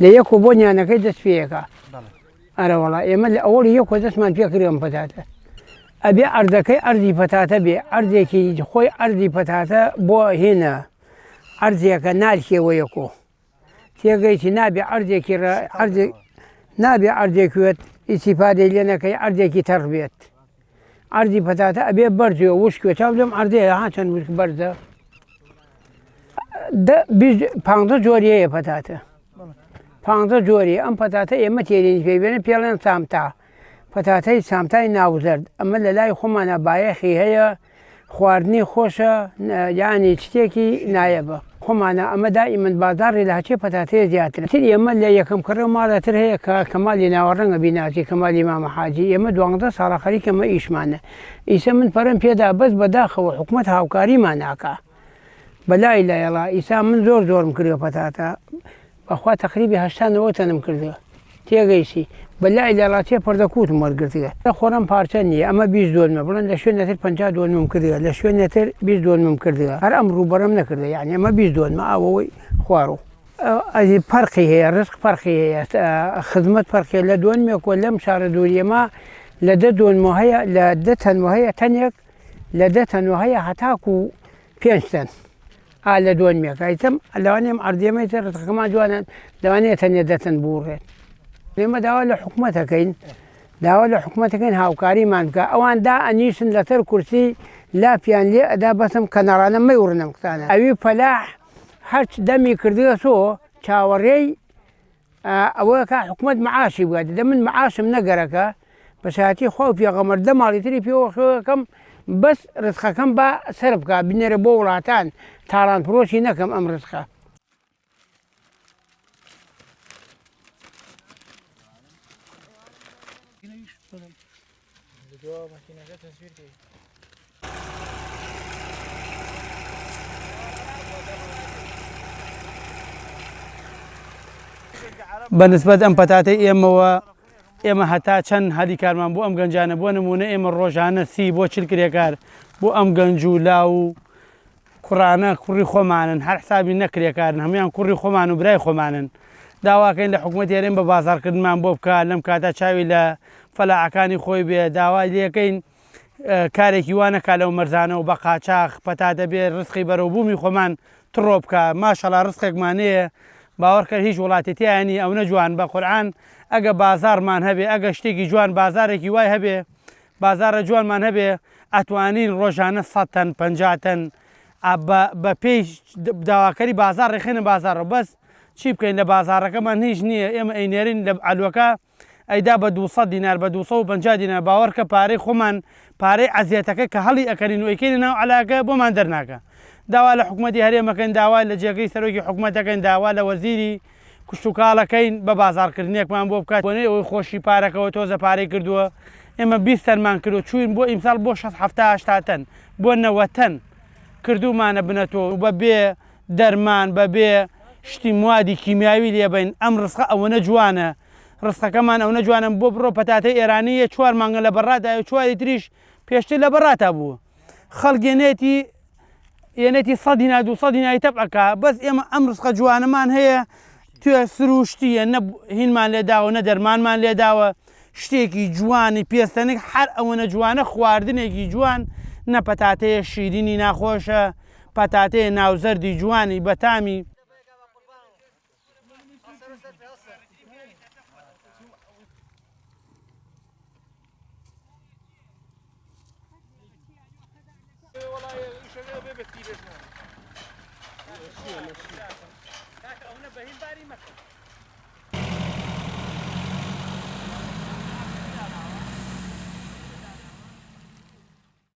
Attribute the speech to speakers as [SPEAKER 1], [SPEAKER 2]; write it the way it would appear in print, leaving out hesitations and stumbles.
[SPEAKER 1] لە یەک و بۆ نیانەکەی دەست پێیەکە ئەرەوەڵا ئێمە لە ئەوەڵی یەک و دەستمان پێکردم پەتاتە ئەبێ ئەردەکەی ئەردی پەتاتە بێ ئەردێکی خۆی ئەردی پەتاتە بۆ هێنە ئەرزێکە نالکێوە یەکۆ تێگەیتی نابێ ئەردێکی ئەردێک نابێ ئەردێک وێت ئیسیفادەی لێ نەکەی ئەردێکی تەڕ بێت ئەردی پەتاتە ئەبێ بەرزێ وشکێ چاو لەم ئەردەیە ها چەند وشک بەرزە دە پانزە جۆری هەیە پەتاتە پانزە جۆری ئەم پەتاتە ئێمە تێرین پێ بێنە پێڵێن سامتا پەتاتەی سامتای ناوزەرد ئەمە لە لای خۆمانە بایەخی هەیە خواردنی خۆشە یانی شتێکی نایەبە خۆمانە ئەمە دائیمەن بازاڕی لە هەچێ پەتاتەیە زیاترە تر ئێمە لە یەکەم کڕێ و ماڵە تر هەیە کە کەمالی ناوەڕەنگە بیناسی کەمالی مامە حاجی ئێمە دوانزە ساڵە خەریکە مە ئیشمانە ئیسە من پەرەم پێدا بەس بەداخەوە حکومەت هاوکاریمان ناکا بەلای لایەڵا ئیسا من زۆر زۆرم کردوە پەتاتە بەخوا تەقریبی 80 نەوە تەنم کردوە تێگەیشتی بەلای لایەڵا تێ پەردە کوتم وەرگرتگە لە خۆرم پارچە نییە ئەمە 20 دۆنمە بڵێن لە شوێنێتر 50 دۆنمم کردگە لە شوێنێتر 20 دۆنمم کردگە هەر ئەم ڕووبەرم نەکردە یعنی ئەمە 20 دۆنمە ئاوەوەی خواڕوو ئەزی پەرقی هەیە ڕزق پەرقی هەیە خزمەت پەرقی لە دۆنمێک و لەم شارە دووریەما لە دە دۆنمە هەیە لە دە تەنوە هەیە تەنێک لە دە تەنوە هەیە هەتاکو پێنج تەن ئا لە دۆنمێک ئەیتم لەوانەیە ئەم ئەردێمەی تر ڕزقەکەمان جوانە لەوانەیە تەنێ دە تەن بوڕێت ئێمە داوا لە حکومەتەکەین داوا لە حکومەتەکەین هاوکاریمان بکە ئەوان دا ئەنیشن لەسەر کورسی لاپیان لێ ئەدا بەسم کەناڕانە مەیوڕنەم قسانە ئەوی فەلاح هەرچ دەمی کردوە سۆ چاوەڕێی ئەوە کا حکومەت معاشی بگات دە من معاشم نەگەرەکە بەساتی خوا و پێغەمەر دە ماڵی تری پێوە خێوەکەم بەس ڕزقەکەم با سەر بکە بنێرە بۆ وڵاتان تاڵان فرۆشی نەکەم ئەم ڕزقە.
[SPEAKER 2] بە نسبەت ئەم پەتاتەی ئێمەوە ئێمە هەتا چەند هەلی کارمان بۆ ئەم گەنجانە بۆ نمونە ئێمە ڕۆژانە سی بۆ چل کرێکار بۆ ئەم گەنج و لاو و کوڕانە کوڕی خۆمانن هەر حسابی نە کرێکارن هەموویان کوڕی خۆمان و برای خۆمانن داواکەین لە حکومەتی هەرێم بە بازاڕکردنمان بۆ بکا لەم کاتە چاوی لە فەلاعەکانی خۆی بێ داوای لێکەین کارێکی وا نەکا لەو مەرزانە و بە قاچاخ پەتا دەبێ ڕزقی بەرەو بوومی خۆمان تڕۆ بکا ماشەڵا ڕزقێکمان هەیە باوەڕکە هیچ وڵاتی تیا نیە ئەونە جوان بە قورعان ئەگە بازاڕمان هەبێ ئەگە شتێکی جوان بازارێکی وای هەبێ بازاڕە جوانمان هەبێ ئەتوانین ڕۆژانە سەد تەن 50 تەن بە بە پێی داواکەری بازاڕ ڕێخێنە بازاڕەوە بەس چی بکەین لە بازاڕەکەمان هیچ نییە ئێمە ئەینێرین لە عەلوەکە ئەیدا بە 200 دینار بە 250 دینار باوەڕکە پارەی خۆمان پارەی عەزیەتەکە کە هەڵی ئەکەنین و ئەیکەینە ناو عەلاگە بۆمان دەرناکا داوا لە حکومەتی هەرێم ئەکەین داوا لە جێگری سەرۆکی حکومەت ئەکەین داوا لە وەزیری کشتوکاڵ ئەکەین بە بازاڕکردنێکمان بۆ بکات بۆنەی ئەوەی خۆشی پارەکەوە تۆزە پارەی کردووە ئێمە 20 تەنمان کردووە چووین بۆ ئیمساڵ بۆ 60 70 80 تەن بۆ 90 تەن کردوومانە بنەتۆ و بە بێ دەرمان بە بێ شتی موادی کیمیاوی لێبەین ئەم ڕزقە ئەوەنە جوانە ڕزقەکەمان ئەونە جوانە بۆ بڕۆ پەتاتەی ئێرانی یە چوار مانگە لە بەڕادایە و چواری تریش پێشتر لە بەڕاتا بوو خەڵک یەنێتی یەنێتی سەد دینا دوو سەد دیناری تەپ ئەکا بەس ئێمە ئەم ڕزقە جوانەمان هەیە توێ سروشتیە نە هینمان لێداوە نە دەرمانمان لێداوە شتێکی جوانی پێستەنک هەر ئەوەنە جوانە خواردنێکی جوان نە پەتاتەیە شیرینی ناخۆشە پەتاتەیە ناوزەردی جوانی بەتامی